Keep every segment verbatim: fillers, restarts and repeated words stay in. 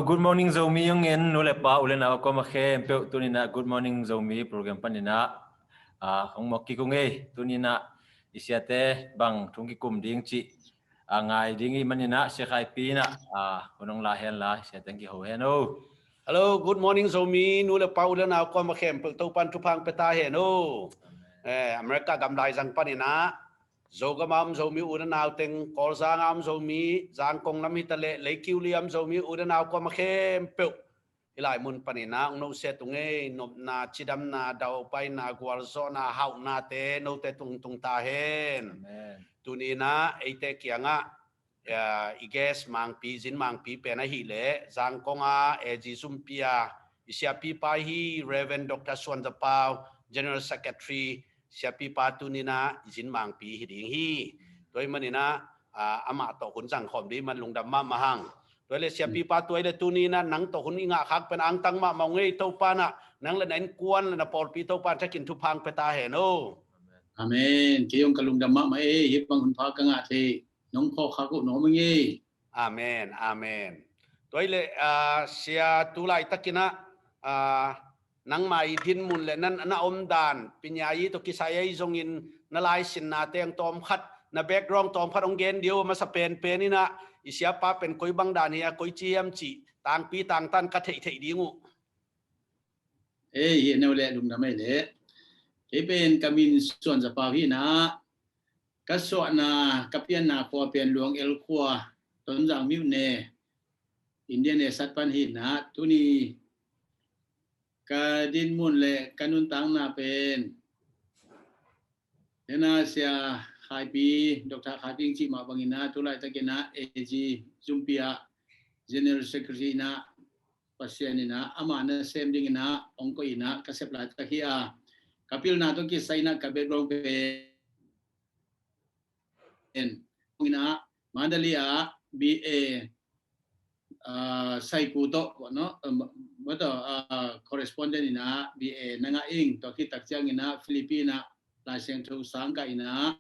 Good morning Zomi, hong en nu le pa, u le nau a kuamah khempeuh. Tuni-in ah Good Morning Zomi program panin ah, ah, hong muak kik ung ei. Tuni-in ah i siate bang thu hong kikum ding cih, ah, ngai ding i hih manin ah Sia Khai Pi in ah, ah, hun hong la hen la, i siate hong kiho hen o. Hello, Good Morning Zomi, nu le pa, u le nau a kuamah khempeuh, Topa'n thupha hong pia ta hen o. Eh, America gam laizang panin ah Zogam a om Zomi u le nau teng, Kawlzang a om Zomi, Zangkong lam hi ta leh, Leikiuli a om Zomi u le nau kuamah khempeuh, hih lai mun panin ah hong nusia tung ei. Nopna, cidamna, daupaina, gualzawhna, hauhnate note tung tung ta hen. Amen. Tuni-in ah eite kiangah, ah, i guest Mangpi, Zin Mangpi pen ahih leh Zangkong a AG zumpi a i siapipa hi, Reverend Doctor Suan Za Pau, General Secretary, siapipa tuni-in ah i Zin Mangpi hi ding hi. Tua ahih manin ah, ah, amah tawh hun zang khawm ding man lungdam mahmah hang. Tua hi leh siapipa, tua hi leh tuni-in ah nang tawh hun i ngah khak pen angtang mahmah ung ei. Topa'n ah nang le na innkuan le na pawlpi, Topa'n thakin thupha hong pia ta hen o. Amen. Kei zong ka lungdam mahmah ei, hih bang hun pha ka ngah thei nong phawk khak uh nuam ing ei. Amen, amen. Tua hi leh, ah, sia, tu laitakin ah, ah, nangmah i dinmun le na, na omdan, pinyayi tawh kisai ahi zongin na laisinnate hong tawmkhat, na background tawmkhat hong gen dih o. Masa penpen in ah i siapa pen koi bang dan hi a, koici hiam cih tangpi tangtan ka theihtheih ding uh. Ei, hi a neu leh lungdam ei leh. Kei pen ka min Suan Za Pau hi in ah, ka suahna, ka pianna khua pen Luang El khua, Tonzang myone, India ne sat pan hi in ah, tuni ka dinmun le ka nuntakna pen, hi in ah Sia Khai Pi, Doctor Khai Pi cih mah bangin ah, tu laitakin ah AG zumpi ah General Secretary in ah, Pasian in ah ama nasem dingin ah hong koih in ah ka sep laitak hi a, ka pilna tawh kisai in ah ka background pen in ah Mandalay ah BA, ah, Saiku tawh, no, um, maw tawh, ah, correspondent in ah BA na ngah ing. Tua khit tak ciangin ah Philippines ah Lai Siangtho sang kah in ah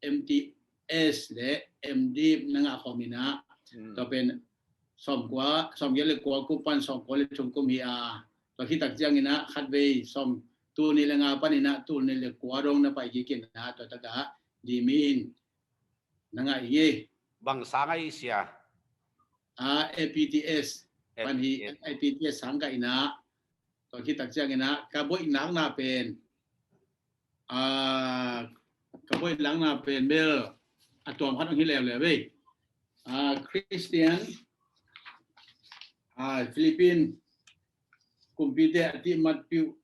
MTS le MDiv na ngah khawm in ah, tua pen sawmkua, sawmgiat le kua kum pan sawmkua le thum kum hi a, tua khit tak ciangin ah khatvei sawm, tul nih le nga panin ah tul nih le kua dong na pai kik in ah, tua tak ah dimi in na ngah ing ei. Bang sang ahi, sia? Ah, APTS pan hi. APTS sang kah in ah, tua khit tak ciangin ah ka buaih nakna pen, ah, ka buaih nakna pen bel a tuam khat hong hi leuleu ei. Ah, Christian, ah, Philippines kumpite a dihmatpih uh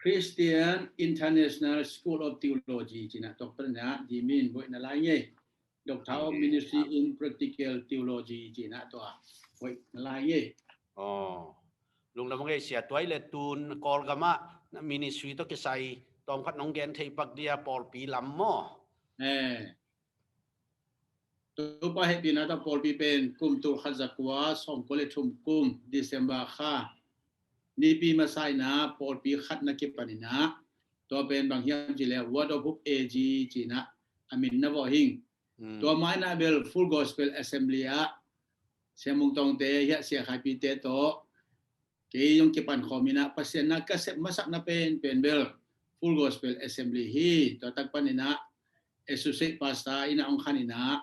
Christian International School of Theology ci in ah, tua pan in ah dimi in buaih na la ing ei. Doctor of Ministry in Practical Theology ci in ah, tua buaih na la ing ei. Oh. Lungdam ei, sia. Tua hi leh tun Kawlgam ah na ministry tawh kisai tawmkhat nong gen thei pak dia, pawlpi lam maw? Eh. Topa hehpihna tawh pawlpi pen kum tul khat za kua sawmkua le thum kum December kha Nipi masa in ah pawlpi khat na kipan in ah, tua pen bang hiam cih leh Word of Hope AG ci in ah a min na vawh hing. Tua mah in ah bel Full Gospel Assembly ah Sia Mung Tawngte, hiah Sia Khai Pite tawh kei zong kipan khawm in ah, Pasian na ka sep masakna pen, pen bel Full Gospel Assembly hi. Tua tak pan in ah Associate Pastor in ah hong khan in ah,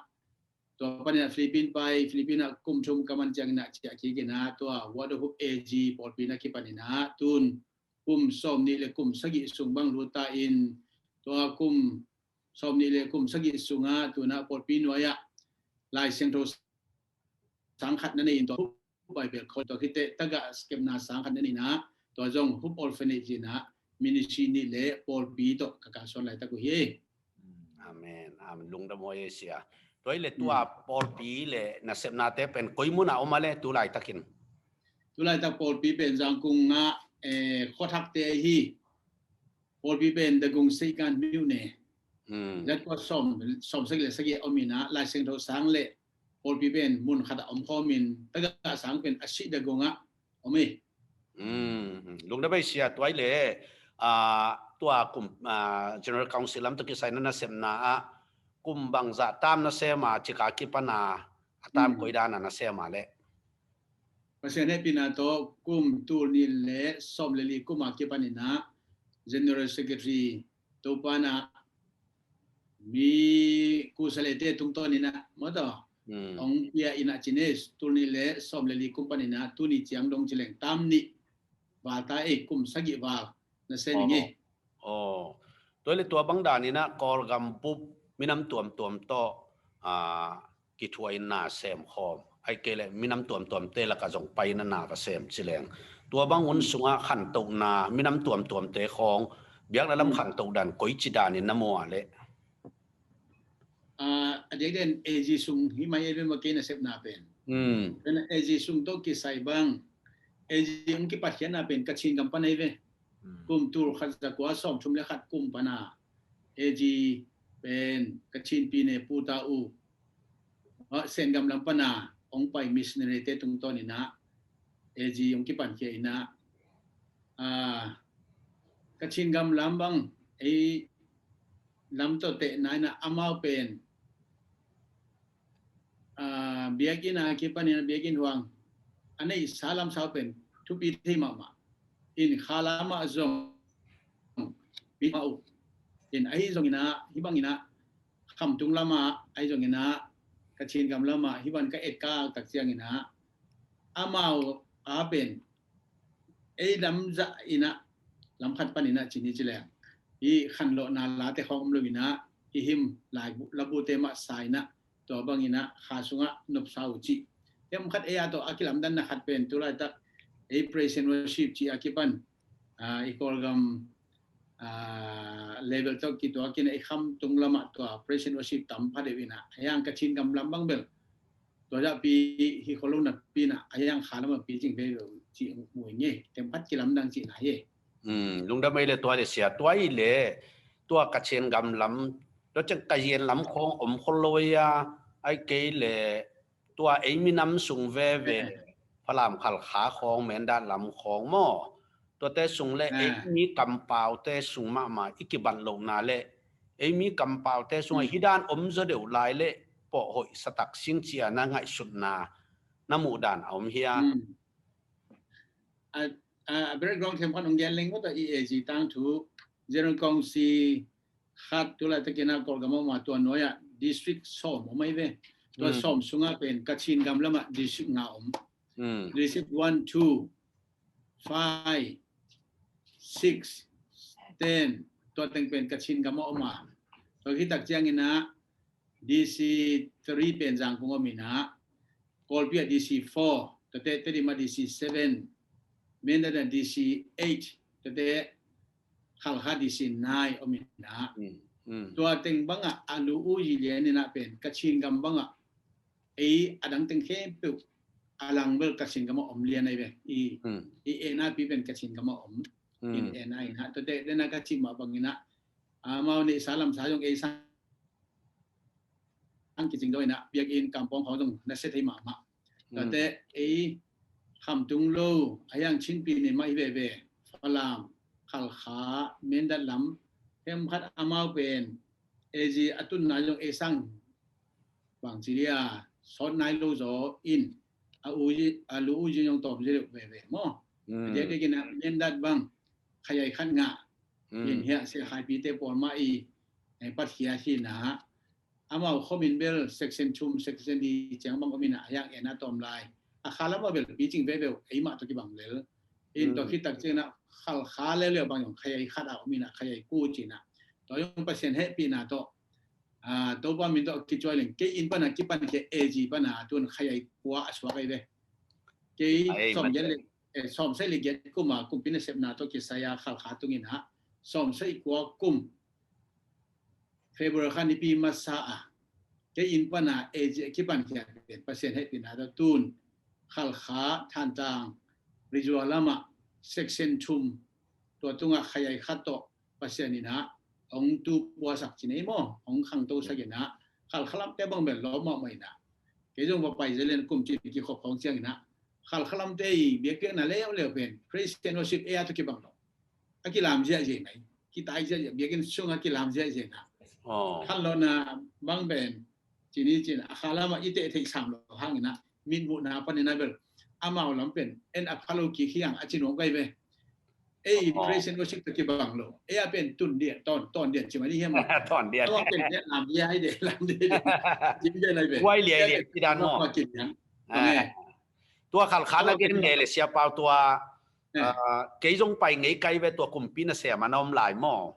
tua pan in ah Philippines pai, Philippines ah kum thum ka man ciangin ah ciah kik in ah, tua Word of Hope AG pawlpi na kipan in ah, tun kum sawmnih le kum sagih sung bang lut ta in, tua kum sawmnih le kum sagih sungah tun ah pawlpi nuai ah Lai Siangtho sang khat na nei in, tua Bible College, tua khit teh tagah kepna sang khat na nei in ah, tua zong Hope Orphanage in ah ministry nih le pawlpi tawh ka kalsuan laitak uh hi. Amen. Amen. Lungdam huai ei, sia. Tua hi leh tua pawlpi le nasepnate pen koi mun ah om a leh tu laitakin? Tu laitak pawlpi pen Zangkong ah, eh, khuathakte hi. Pawlpi pen Dagung Seikan myone. Zat kua sawm, sawm sagih le sagih om in ah, Lai Siangtho sang le pawlpi pen mun khat ah om khawm in, tagah sang pen a sih Dagung ah om hi. Lungdam ei, sia. Tua hi leh, ah, tua kum, ah, General Council lam tawh kisai na nasepna ah kum bangzah tam na sem a, cika kipan a, a tam koi dan a na sem a leh? Pasian hehpihna tawh kum tul nih le sawm le li kum a kipaninah General Secretary Topa inah mi kusalete tungtawninah mawtaw hong pia inah cine tul nih le sawm le li kum paninah tuni ciang dong cileng tam nih valta ei kum sagih val na se ning e. Aw. Tua le tua bang daninah Kawlgam bup minam tuamtuam tawh kithuaina semkhawm ai kei le minam tuamtuamte lakah zong paina na va sem cileng. Tua bang hun sungah khantohna minam tuamtuamte khawng biakna lam khantoh dan koici danin na mua le. A diakdiak in A G sung hi mai ei ve maw kei nasepna pen. Pen A G sung tawh kisai bang A G hong kipatkhiatna pen Kachin gam pan ei ve. Kum tul khat zakua sawm thum le khat kum pana A G pen Kachin pine puta u Sengam lam pana hong pai missionary te tungtawninah A G hong kipankhia inah Kachin gam lam bang ei lam tawh tehna inah amau pen biakinn a kipanin biakinn huang a neihsa lamsau pen thupi thei mahmah in kha lamah zong pi mah uh in ahi zonginah hih banginah khamtung lamah ahi zonginah Kachin gam lamah hih ban ka etkak tak cianginah amau a pen ei lamzah inah lamkhat paninah cini cileng i khanlawhna late khawng om loinah i him lai labute mah sa inah tua banginah kha sungah nopsa uh cih. Tem khat ei a tawh a kilamdanna khat pen tulaitak ei praise and worship cih a kipan i Kawlgam level tawh kituakin ei khamtung lamah tua praise and worship tam phadeuh inah a hiang Kachin gam lam bang bel tua zahpi hi kholona pinah a hiang kha lamah pi cing veve uh cih mu ing e. Tem khat kilamdang cihna hi. Lungdam ei le tua le sia tua i le tua Kachin gam lam tua ciang Kayin lam khawng om khol lo ia ai kei le tua ei minam sung veve Falam Khalkha khawng Mendat lam khawng maw tuate sung le ei mi kampaute sung mahmah i kibat lohna le ei mi kampaute sungah hi dan om zaw deuh lai le pawh hoih satak sing cia na ngaihsutna na muh dan a om hia? A background khempeuh hong gen leng maw tua i A G tangthu General Council khat tulaitakin a Kawlgam a om a tua nuai-ah district sawm om ahi ve. Tua sawm sungah pen Kachin gam lamah district nga om. District one, two, five, six, ten tua teng pen Kachin gam a om a tua khitak cianginah D C three pen Zangkung om inah Kawlpi ah D C four tuate Tedim ah D C seven Mendat ah D C eight tuate Khalkha D C nine om inah tua teng bangah a lu u yi lian inah pen Kachin gam bangah ei a dang teng khempeuh a lang bel Kachin gam ah om lian ahi ve. I i ena pi pen Kachin gam ah om in ena inah tuate dena Kachin mah banginah amau neihsa lamsa zong ei sang kicing dawh inah biakinn kampawng khawng zong na sia thei mahmah. Tuate ei khamtung lo a hiang Chinpi ne mah hi veve Falam Khalkha Mendat lam hem khat amau pen A G a tunna zong ei sang bangci dia sawt nai lo zaw in a lu u zin zong tawm zia deuh veve maw. A diakdiakin a Mendat bang khayai khat ngah in hiah sia khaipite pawl mah i patkhia hi inah amau khomin bel section thum section li ciang bang om inah a hiang ena tawm lai a kha lamah bel picing veve uh ei mah tawh kibang lel in tua khitak cianginah Khalkha leuleu bang zong khayai khat a om inah khayai ku cinah tua zong Pasian hehpihna tawh Topa min tawh kicuai leng kei inn pana kipankhia A G pana tun khayai kua a suak ahi ve. Kei sawm giat le sawm sagih le giat kuma kumpi nasepna tawh kisai a Khalkha tunginah sawm sagih kua kum February kha nipi masa a kei inn pana A G a kipankhia pen Pasian hehpihna tawh tun Khalkha Thantlang Rizua lamah section thum tua tungah khayai khat tawh Pasian inah hong tu puasak ci nei maw hong khangtosak inah Khalkha lamte bang bel lawm mahmah inah kei zong va pai zia len kum cin kikhop khawng cianginah Khalkha lamte i biakpiakna leuleu pen praise and worship ei a tawh kibang lo a kilam ziahziah inah kitai ziahziah biakinn sungah kilam ziahziah inah khanlawhna bang pen cini cin a kha lamah i teh theih sam lo hanginah mitmuhna paninah bel amau lam pen en a pha lo kik hi hang a ci nuam ka hi ve. Ei, praise and worship tawh kibang lo. Ei a pen tun dian, tawn, tawn dian ci mah ding hiam? Tawn dian. Amau pen lam dian, ai dian, lam dian. Ci dian ai ve. Huai liai liai ci dan maw. Tua Khalkha na gen ngei le Sia Pau tua, kei zong pai ngei ka hi ve, tua kumpi nasem a na om lai maw?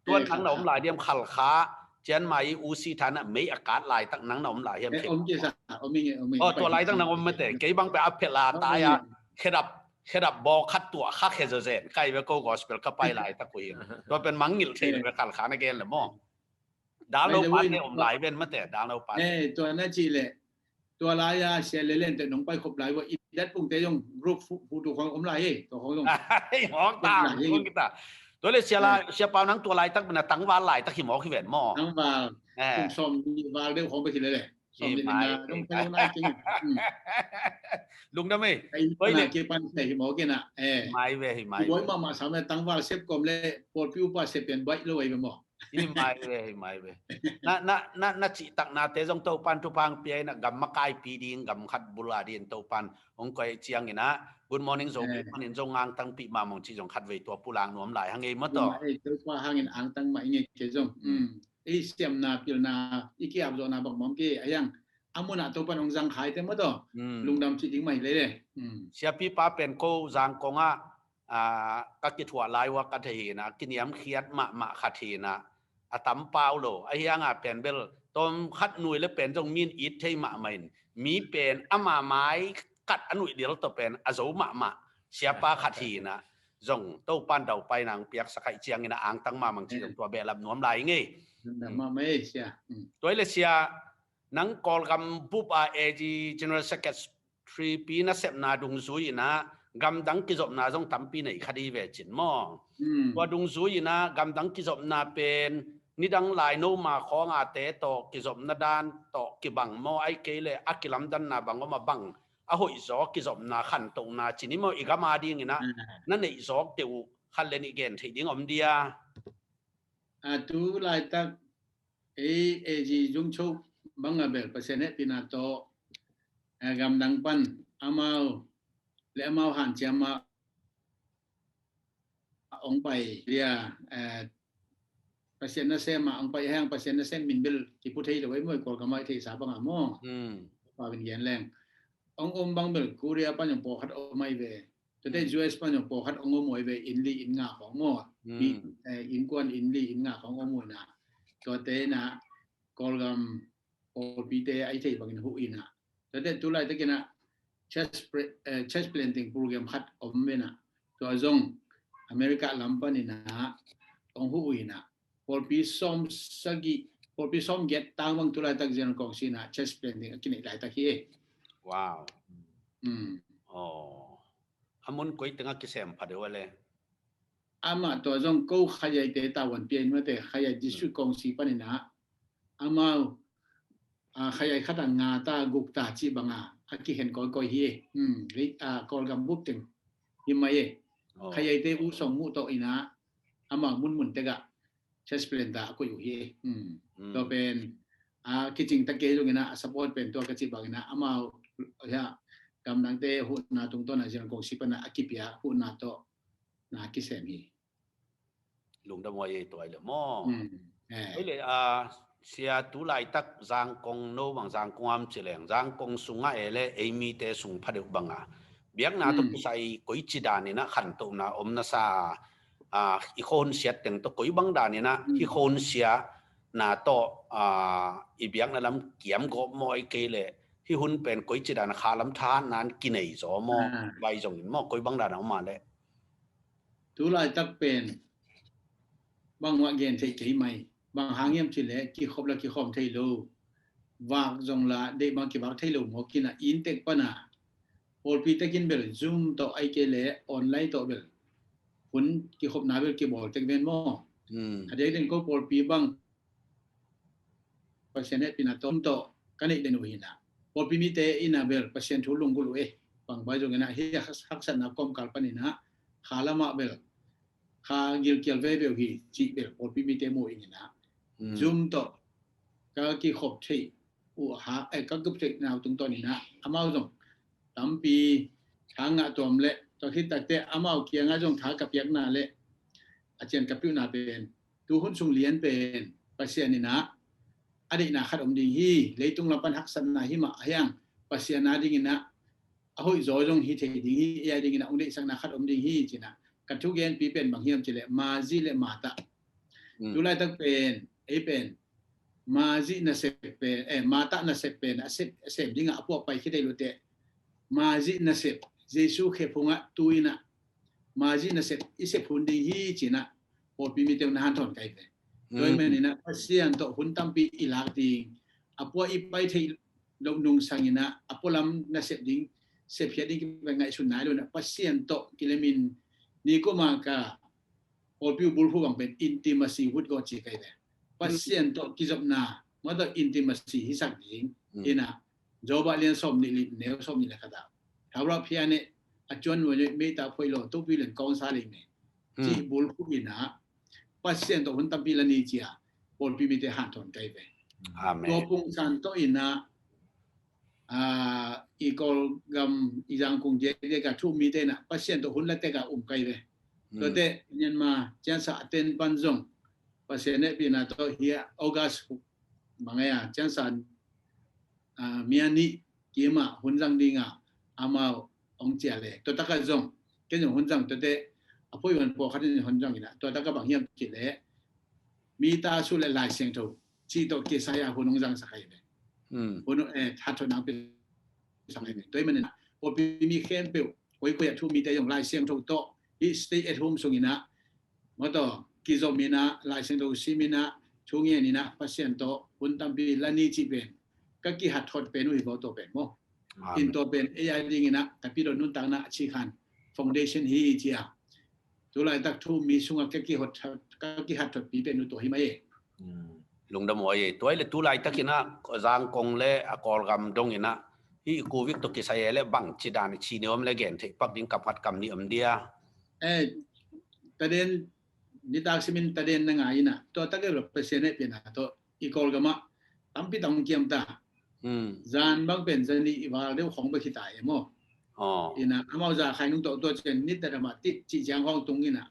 Tua nang na om lai diam Khalkha, Chiang Mai, U C Thana mei a kat laitak nang na om lai hiam? Om kisa, om ing e, om ing e. Tua laitak nang om mate, kei bang pe a phela tai a, khedap, khedap bawk khat tua kha khe zo zen, ka hi ve ko gospel ka pai laitak uh hi. Tua pen mangngilh thei lo ve Khalkha na gen le maw. Dal lo pa te om lai ven mate, dal lo pa te. Tua na ci le, tua lai a sia le len te nong pai khop lai ua, i dat pung te zong group fu tu khong om lai he, tua khong zong. Hei mawk ta, hei mawk ta. Tua le sia la, Sia Pau nang tua laitak bena tangval laitak hi mawk hi ven maw. Tangval, kum sawm val deuh khong bek hi le le. Sawm nih nga dong phai lo nai keng. Lungdam ei. Hoi le kipan thei hi mawk kena. Mai ve, hi mai. Boi mahmah sam le tangval sep kom le pawlpi upa sep pian baih lo ei ve maw. Hi mai ve, hi mai ve. Na, na, na, na cihtaknate zong Topan thupha hong pia in a, gam makaipi ding, gam khat bul a ding Topan hong koih ciangin a, Good Morning Zomi panin zong angtangpih mah mong cih zong khatvei tua pulak nuam lai hang ei maw taw. Topa hangin angtang mah i ngei kei zong. Ei siamna pilna i kiap zawhna bang mong kei a hiang a munah Topan hong zang khai te maw taw. Lungdam cih ding mah hi lei le. Siapipa pen ko Zangkong ah ka kithuah lai ua ka thei hi na, kiniamkhiat mahmah khat hi na, a tampau lo a hiang a pen bel tawm khat nui le pen zong min it thei mahmah in, mi pen ama mai kat a nuih dil tawh pen a zo mahmah siapa khat hi na, zong Topan daupai nang piaksak hai ciangin a angtang mahmah cih zong tua behlap nuam lai ngei. Tua hi le sia, nang Kawlgam bup a A G General Secretary pi nasepna dungzui in a gamdang kizopna zong tampi nei kha di ve cin maw. Tua dungzui in a gamdang kizopna pen nidang lai no ma khawng a te tawh kizopna dan tawh kibang maw, ai kei le a kilamdanna bang om a bang a hoih zaw kizopna khantohna cin i maw, i gam a ding in a na neih zawk te uh khat le nih gen theih ding om dia. A tu laitak ei A G zungcho bang a bel Pasian hehpihna tawh gamdang pan amau le amau hanciam a ong pai lia, Pasian nasem a ong pai hang, Pasian nasem min bel kipu thei lo ei maw, Kawlgam ah i theihsa bang a maw. Pau in gen leng ong om bang bel Korea pan ong pawlkhat om ai ve. Tuate U S pan zong pawlkhat ong om uh ai ve, inn li inn nga khawng maw. Innkuan inn li inn nga khawng om uh ina. Tuate ina Kawlgam pawlpite ai thei bangin huh ina. Tuate tu laitak ina church planting program khat om ve ina. Tua zong America lam pan ina ong huh uh ina. Pawlpi sawm sagih, pawlpi sawm giat tang bang tu laitak General Council ina church planting a kineih laitak hi e. Wow. A mun koi teng a kisem pha deuh a le? Amah tua zong ko Khayaite tavuan pia in mate, Khayai District Council pan ina amau Khayai khat a nga ta guk ta cih bang a a kihen kawikawi hi e. Kawlgam bup teng hi mai e. Khayaite uh song muh tawh ina amau munmun tek ah church planter a koih uh hi. Tua pen a kicing ta kei zong ina a support pen tua ka cih bang ina amau gamdangte huhna tungtawn a General Council pan a kipia huhna tawh na kisem hi. Lungdam huai ei tua i le maw. Ei le a sia tu laitak Zangkong no bang Zangkong am ci leng Zangkong sungah e le ei mite sung pha deuh bang a biakna tawh kisai koi ci dan ina khantohna om na sa a, i khonsiat teng tawh koi bang dan ina hi khonsiat na tawh i biakna lam kiam gawp maw, i kei le hi hun pen koi ci dan a kha lam thahatna an kinei zaw maw, vai zongin maw, koi bang dan a om a le? Tu laitak pen bang wah gen thei kei mai, bang hang hiam ci le kikhop la kikhawm thei lo, vak zong la deih bang kivak thei lo maw kina inn tek pan a pawlpi tekin bel Zoom tawh ai kei le online tawh bel hun kikhopna bel kibawl tek ven maw. A diakdiak ko pawlpi bang Pasian hehpihna tawh ka neih den uh hi na. Pawlpi mite ina bel Pasian thu lunggulh uh e. Bang bai zong ina hi haksatna kawmkal pan ina kha lamah bel kha gilkial veve uh hi cih bel pawlpi mite mu in ina Zoom tawh ka kikhop theih uh ha, eh, ka gup theih nau tungtawn in ah, amau zong tampi tha ngah tuam leh, tua khit takteh amau kiangah zong tha ka piakna leh a cian ka piuhna pen, tu hun sung lian pen Pasian in ah a deihna khat om ding hi, leitung lam pan haksatna hi mah a hiang, Pasian a ding in ah a hoih zaw zong hi thei ding hi, ei a ding in ah hong deihsakna khat om ding hi ci-in ah ka thugenpi pen bang hiam cih leh Mari leh Martha. Mm. Tu laitak pen, ei pen Mari nasep pen, eh, Martha nasep pen a sep, a sem ding ah a puah pai khit ei luteh, Mari nasep, Jesu khe phungah tu in ah Mari nasep i sep hun ding hi ci-in ah pawlpi mite na hanthawn kai ve. Tua ahih manin ah Pasian tawh hun tampi i lak ding, a puah i pai theih loh nungsang in ah a pualam nasep ding, sepkhiat ding kipan ngaihsun nai lo in ah Pasian tawh kilemin, ni kuma ka pawlpi uh bulphuh bang pen intimacy hut gawh ci kai ve. Pasian tawh kizopna, mah tawh intimacy hisak ding in ah, Job a lian sawmnih leh neu sawmnih leh khat ah, thau rah phia ne, a cuan nuai nuai, meita phoih lo, topi lian kawng sa lei me, cih bulphuh in ah Pasian tawh hun tampi la ni ci-a pawlpi mite hanthawn kai ve. Amen. Tua pungsan tawh in ah, ah, i Kawlgam, i Zangkong diakdiak a thu mite in ah Pasian tawh hun la tek a um kai ve. Tuate Myanmar ciansa a ten pan zong Pasian hehpihna tawh hi a, August, bang ei a, ciansa, ah, mi a nih kim ah hun zang ding a amau hong ciah leh, tua tak ah zong ken zong hun zang, tuate a phoih van pawlkhat in hun zang in ah, tua tak ah bang hiam cih leh, mi ta su leh Lai Siangtho cih tawh kisai a hun hong zangsak ahi ve. Hun, eh, hanthawn nang pi sak ahi ve. Tua ahih manin ah pawlpi mi khempeuh koikoi a thu mite zong Lai Siangtho tawh, hih stay at home sung in ah, mah tawh kizom in ah, Lai Siangtho sim in ah, thu ngen in ah, Pasian tawh hun tampi la ni cih pen ka kihat thawt pen uh hi vaw, tua pen maw. Amen. In tua pen ei a ding in ah ka pidon nuntakna a cikhan foundation hi ci-a tu laitak thu mi sungah ka kihot, ka kihat thawtpi pen uh tua hi mah e. Lungdam uh ei. Tua ahih leh tu laitak in ah Zangkong leh a Kawlgam dong in ah hih Covid tawh kisai leh bangci dan i ci ni om leh gen theih pak ding kam khat kam nih om dia? Eh, taden, nitak simin taden na ngai in ah, tua tak ei lo Pasian hehpihna tawh i Kawlgam ah tampi tak hong kiam ta. Zan bang pen zan nih i val deuh khawng bek hi ta e maw. In ah amau za khai nung tawh tua ciang nit dadam a tit cih ciang khawng tung in ah,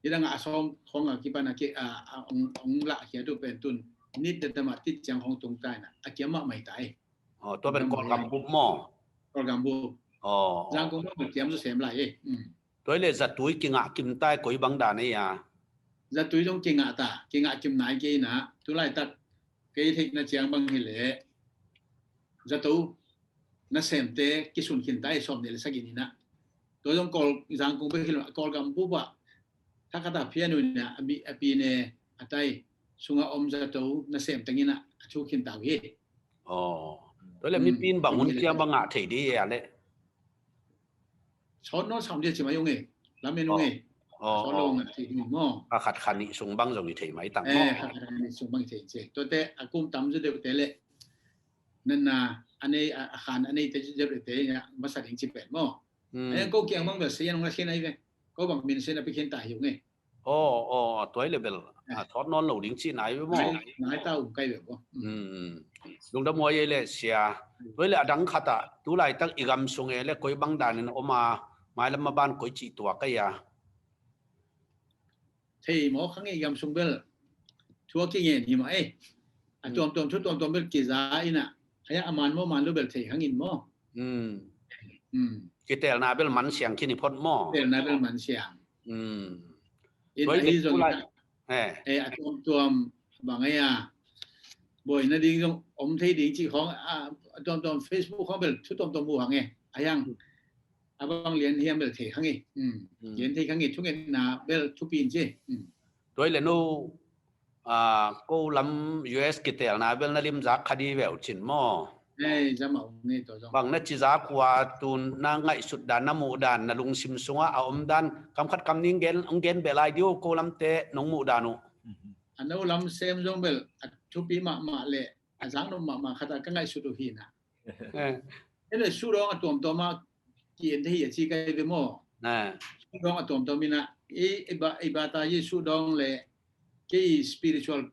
i dang a sawm khawng a kipan a ki, a, a, hong, hong lahkhiat uh pen tun nit dadam a tit ciang khawng tung ta in ah, a kiam mahmah hi ta e. Tua pen Kawlgam bup maw? Kawlgam bup. Zangkong bang kiam zaw sem lai e. Tua ahih leh zatui kingah kim ta e, koi bang dan ei a? Zatui zong kingah ta, kingah kim nai kei in ah, tu laitak kei theihna ciang bang hi leh zato nasemte kisun khin ta e, sawmnih leh sagih ni in ah. Tua zong Kawl, Zangkong bek hi lo, Kawlgam bup ah thakhat a phian uh in ah, a mi, a pi ne a tai sungah om zato nasem teng in ah a thu khin ta uh hi. Tua ahih leh mipi in bang hun ciang bang ngah thei ding a leh? Sawt nawn sam dia ci mai ung e. Lamen ung e. Sawt lo ngah thei ding maw. Kha khat kha nih sung bang zong hi thei mai tang maw. Kha khat kha nih sung bang hi thei ci. Tuate a kum tam zaw deuhte leh, natna a nei, a, a khan a neite zaw deuhte in ah masa ding ci pen maw. Ei ko kiang bang bel sia nong la khin ahi ve. Ko bang min sia na pi khin ta hi ung e. Aw, aw, tua ahih leh bel, a, thawt nawn lo ding cihna ahi ve maw? Nai, nai ta um kai ve maw. Lungdam huai ei leh sia. Tua ahih leh a dang khat ah, tu laitak i gam sung ei leh koi bang dan in om a, mailam maban koi ci tuak ei a? Thei mawk kha ing e, i gam sung bel thu a kingen hi mah ei. A tuamtuam, thu tuamtuam bel kiza in ah, a ya a man maw man lo bel thei kha ing maw. Kitelna bel man siang khin hi phot maw. Kitelna bel man siang. In ahi zong in ah, eh, a tuamtuam bang ei a, buaina ding zong om thei ding cih khawng, a, a tuamtuam Facebook khawng bel thu tuamtuam mu hang e. A hiang a bang lian hiam bel thei kha ing e. Lian thei kha ing e, thungetna bel thupi in ci. Tua ahih leh no, a, ko lam U S kitelna bel na limzak kha di ve uh cin maw. Bang na cizak uh a, tu na ngaihsut dan, na muh dan, na lungsim sungah a om dan, kam khat kam nih gen, hong gen beh lai di uh, ko lamte nong muh dan uh. A no lam sem zong bel a thupi mahmah leh a zaknop mahmah khat a ka ngaihsut uh hi in ah. Ei leh sudawng a tuamtuam a ki-en thei hi a ci kai ve maw. Sudawng a tuamtuam in ah, i, i ba, i bata i sudawng leh kei spiritual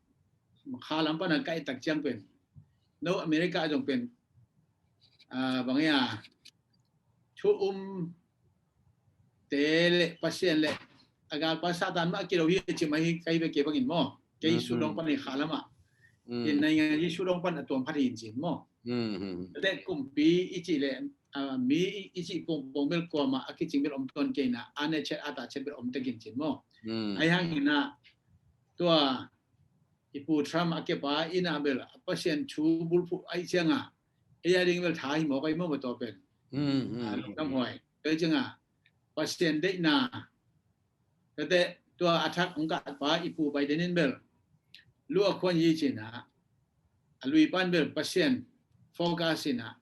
kha lam pan a ka et tak ciang pen no America a zong pen, ah, bang ia, thu um te le Pasian le a galpa Satan mah a kilo hi a ci mah hi kai ve kei bangin maw. Kei Sudong pan hi kha lamah. In naingan hi Sudong pan a tuam phat hi in cin maw. Te kumpi i ci le, ah, mi i ci pongpong bel kuamah a kicing bel om tuan kei na, a ne chet a ta chet bel om tekin cin maw. Ai hang ina tua i pu Trump a kepa ina bel Pasian thu bulphuh ai cianga ei a ding bel tha hi mawk ai maw, maw tua pen. Lungdam huai. Ei cianga Pasian deihna kate tua a thak hong katpa i pu Biden in bel lu a khuan hi cina, a lui pan bel Pasian focus ina,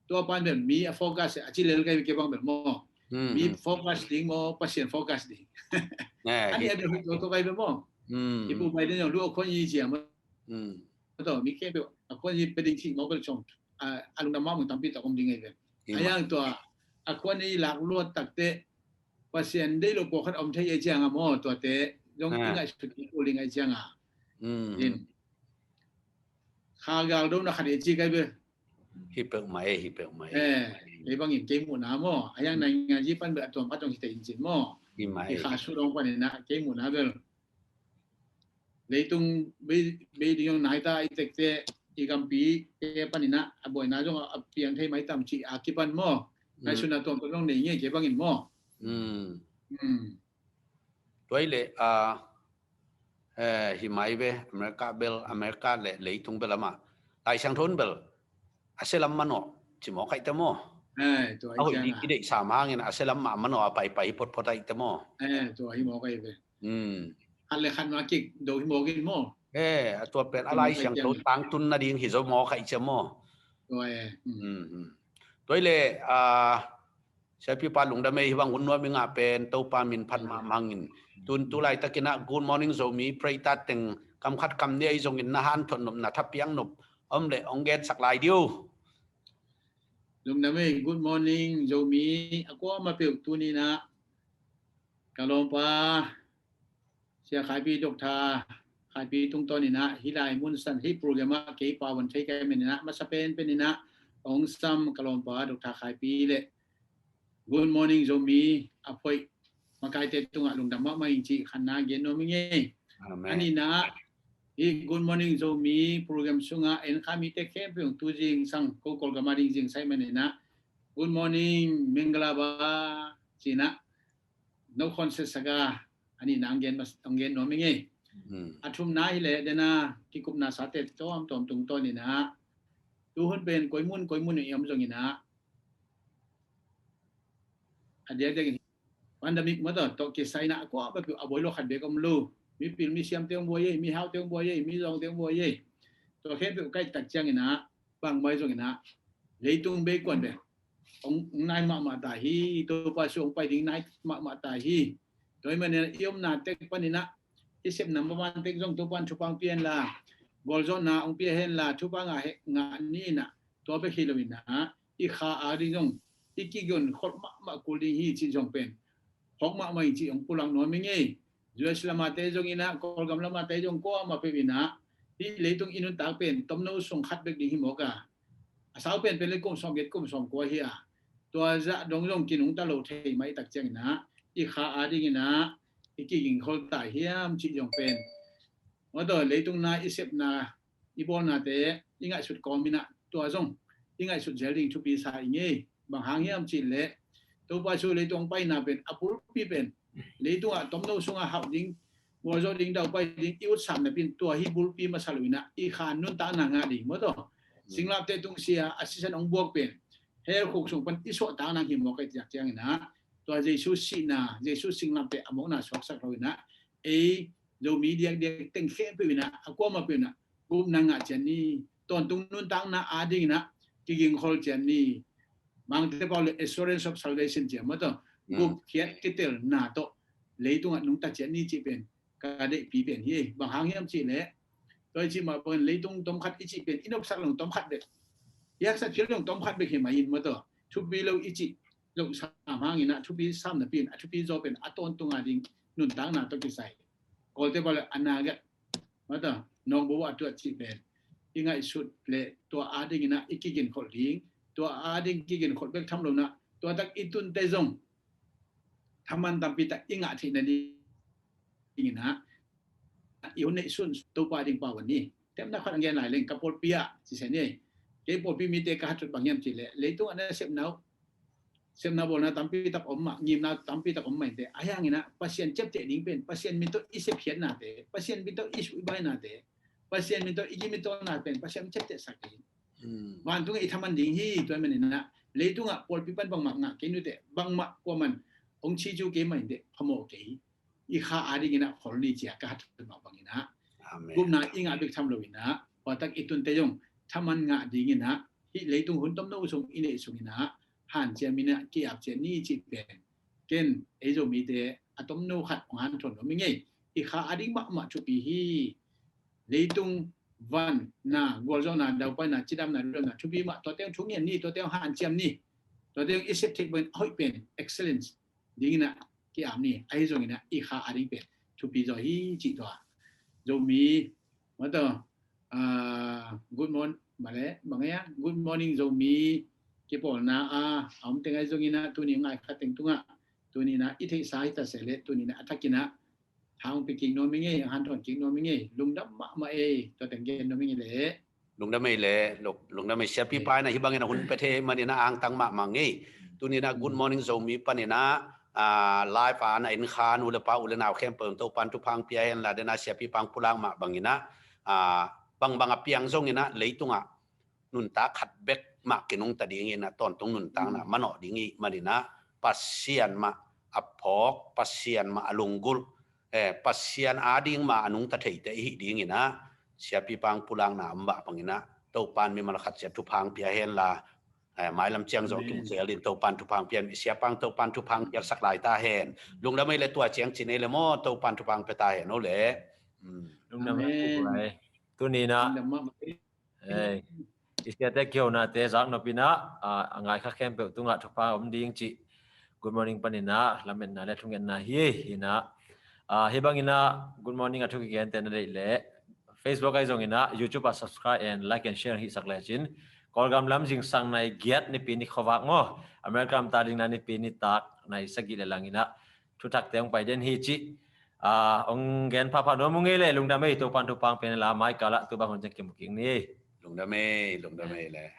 tua pan bel mi a focus a ci lel kai ke bang bel maw. Mi focus ding maw, Pasian focus ding. Ani a bel hui tua kai bel maw. I pu Biden zong lu a khuan hi cia maw. Tua mi ke bel a khuan hi pe ding ci maw bel cong. A lungdam mah mun tampi tak om ding ai bel. Ai hang tua a khuan hi lak luat takte Pasian deih lo pawlkhat om thei e cianga maw, tuate zong i ngaihsut i pu ling ai cianga. In kha gal do na khat e ci kai bel. Hi peuh mai, hi peuh mai. Eh, ei bangin kei muhna maw. Ai hang naingan hi pan bel a tuam phat zong hi te in cin maw. Hi mai. I kha Sudong pan ina kei muhna bel leitung bei ding zong nai ta i tekte, i gampi te pan ina a buaina zong a piang thei mai tam ci a kipan maw. Nai suna tuam tuam zong nei nge ke bangin maw. Tuai le a hi mai ve, America bel, America le leitung bel ama Lai Siangtho in bel a selam manawh ci maw kaite maw. A hoih ding i deih sam hangin a selam mah manawh a paipai hi potpot aite maw. Tua hi maw kai ve. Khat le khat ma kik do hi mawk in maw. Eh, a tua pen a Lai Siangtho tangtun nading hi zo maw kai cia maw. Tua e. Tua i le a siapipa lungdam ei, hi bang hun nuam i ngah pen Topa min phat mahmah hangin. Tun tu laitakin ah Good Morning Zomi prayer teng kam khat kam nih ei zongin na hanthot nop, na thapiak nop om le ong gensak lai diu. Lungdam ei, Good Morning Zomi a kuama peuh tuni na ka lawmpa Sia Khaipi, Doctor Khaipi tungtawn ina hi lai mun san hi program ah kei pau van thei kai men ina masa pen pen ina ong sam ka lawmpa Doctor Khaipi le Good Morning Zomi a phoih makaite tungah lungdam mahmah ing ci khatna gen nuam ing ei. Anina hi Good Morning Zomi program sunga en kha mite khempeuh tu zing sang ko Kawlgam a ding zing sai man ina Good Morning Mangalaba cina no khon setsak a anina ang gen nuam ing ei. A thumna hi le dena kikupna sate tawm tawm tungtawn ina tuhun pen koimun koimun i om zong ina a diakdiak in pandemic mawtaw tawh kisai ina a kuama peuh a boi lo khat bek om lo. Mipil misiamte hong buai ei, mihaute hong buai ei, mizawngte hong buai ei. Tua khempeuh kaihtak ciang ina bangmai zong ina leitung bei kuan bek ong nai mahmah ta hi. Topa su ong pai ding nai mahmah ta hi. Tua hi man ina i omna tek pan ina i sepna maban tek zong Topa in thupha ong pia hen la, gualzawhna ong pia hen la, thupha ngah ni ina tua bek hi lo ina i kha a ding zong i kigon kholh mahmah kul ding hi cih zong pen hawk mahmah ing cih hong pulak nuam ing ei. U S lam a te zong ina Kawlgam lam a te zong kuama peuh ina hi leitung i nuntak pen tomno sung khat bek ding hi mawk a, a sau pen pen le kum sawm giat kum sawm kua hi a, tua zah dong zong kinungta lo thei mai tak ciang ina i kha a ding ina i kigingkhol ta hiam cih zong pen mawtaw leitung na i sepna i bawlnate i ngaihsut kawm ina tua zong i ngaihsut zel ding thupi sa ing ei. Bang hang hiam cih leh Topa su leitung paina pen a bulpi pen leitungah tomno sungah hauh ding, gualzawh ding, daupai ding i utsam napi in tua hi bulpi masa lo ina i kha nuntakna ngah ding mawtaw. Singlapte tungsia a sisan ong buak pen hell khuk sung pan i suahtak nang hi mawk ei tiak ciang ina tua Jesu sihna, Jesu singlapte a mawkna suaksak lo ina ei Zomi diakdiak teng khempeuh ina a kuama peuh ina gupna ngah cian ni. Tawntung nuntakna a ding ina kigingkhol cian ni. Mangte pau le assurance of salvation cian mawtaw gupkhiat kitelna tawh leitungah nungta cian ni cih pen ka deihpi pen hi. Bang hang hiam cih leh tua i cih mah bangin leitung tomkhat i cih pen i nopsak long tomkhat bek, i haksa phial long tomkhat bek hi mah in mawtaw thupi lo i cih loh sam hang ina thupi sam napi in a thupi zaw pen a tawntung a ding nuntakna tawh kisai Kawlte pau le a nagat mawtaw nawngbo a tuat cih pen i ngaihsut le tua adingin ah i kiginkholh ding, tua ading kiginkholh bek tham lo in ah tua tak i tunte zong thaman tampi tak i ngah theih nadingin ah i hun neih sun Topa ding pau a ni. Tepna khat a gen lai leng ka pawlpi ah ci se ni. Kei pawlpi mite ka haksat bang hiam cih leh leitungah nasepna uh sepna bawlna tampi tak om mah, ngimna tampi tak om mah inteh. Ahi hangin ah Pasian ciapteh ding pen Pasian min tawh i sepkhiatnate, Pasian min tawh i suihbainate, Pasian min tawh i gimmitawna pen Pasian ciaptehsak ding. Vantungah i thaman ding hi. Tua ahih manin ah leitungah pawlpi pan bangmah ngah kei nuteh, bangmah kuaman hong cicu kei mah inteh phamawh kei hi. I kha adingin ah khol ni ci-a ka haksat mah bangin ah gupna i ngah bek tham lo in ah tua tak i tunte zong thaman ngah dingin ah hih leitung hun tomno sung i neih sungin ah hanciam in ah ki-ap ciat ni cih pen ken ei Zomite a tomno khat hong hanthawn nuam ing ei. I kha ading mahmah thupi hi. Leitung van na, gualzawhna, daupaina, cidamna, lungdamna thupi mah, tuate hong thungian ni, tuate hong hanciam ni, tuate hong i sep theih bangin a hoih pen excellence dingin ah ki-ap ni. Ahi zongin ah i kha ading pen thupi zaw hi cih tua Zomi mah tawh good morning, male bang e a good morning Zomi kipawlna a a om teng ahi zongin ah tuni ngai khat teng tungah tuni in ah i theihsa hi ta se leh tuni in ah a thakin ah tha hong pia kik nuam ing ei, hong hanthawn kik nuam ing ei, lungdam mahmah ei. Tua teng gen nuam ing ei leh. Lungdam ei leh, lungdam ei. Siapipa in ah hih bangin a hun pia thei manin ah angtang mahmah ing ei. Tuni in ah good morning Zomi panin ah live a na inn khan u le pa u le nau khempeuh in Topan thupha hong pia hen la, den ah siapipa hong pulak mah bangin ah bangbang a piang zongin ah leitungah nuntak khat bek mah kinungta dingin ah tawntung nuntakna manawh ding ih manin ah Pasian mah a phawk, Pasian mah a lunggulh, Pasian ading mah a nungta theite i hih dingin ah siapipa hong pulakna om mah bangin ah Topan mimal khat ciat thupha hong pia hen la, mailam ciang zawh kim zel in Topan thupha hong pia, siapa hong Topan thupha hong piaksak lai ta hen. Lungdam ei leh, tua ciang cin ei leh maw, Topan thupha hong pia ta hen o leh. Lungdam ei. Tuni in ah i siate kihonate zaknop in ah a ngai kha khempeuh tungah thupha om ding cih good morning panin ah lametna le thungetna hi. Hi in ah hih bangin ah good morning a thu kigente na deih leh Facebook ahi zongin ah YouTube ah subscribe and like and share hihsak lecin Kawlgam lam zingsang nai giat Nipi ni khuavak maw, America lam ta ding na Nipi nitak nai sagih le langin ah thuthakte hong pai den hi cih hong gen phapha nuam ung ei leh. Lungdam ei, Topan thupha hong pia hen la, mai kalah tu bang hun ciang kimu kik ni. Lungdam ei, lungdam ei leh.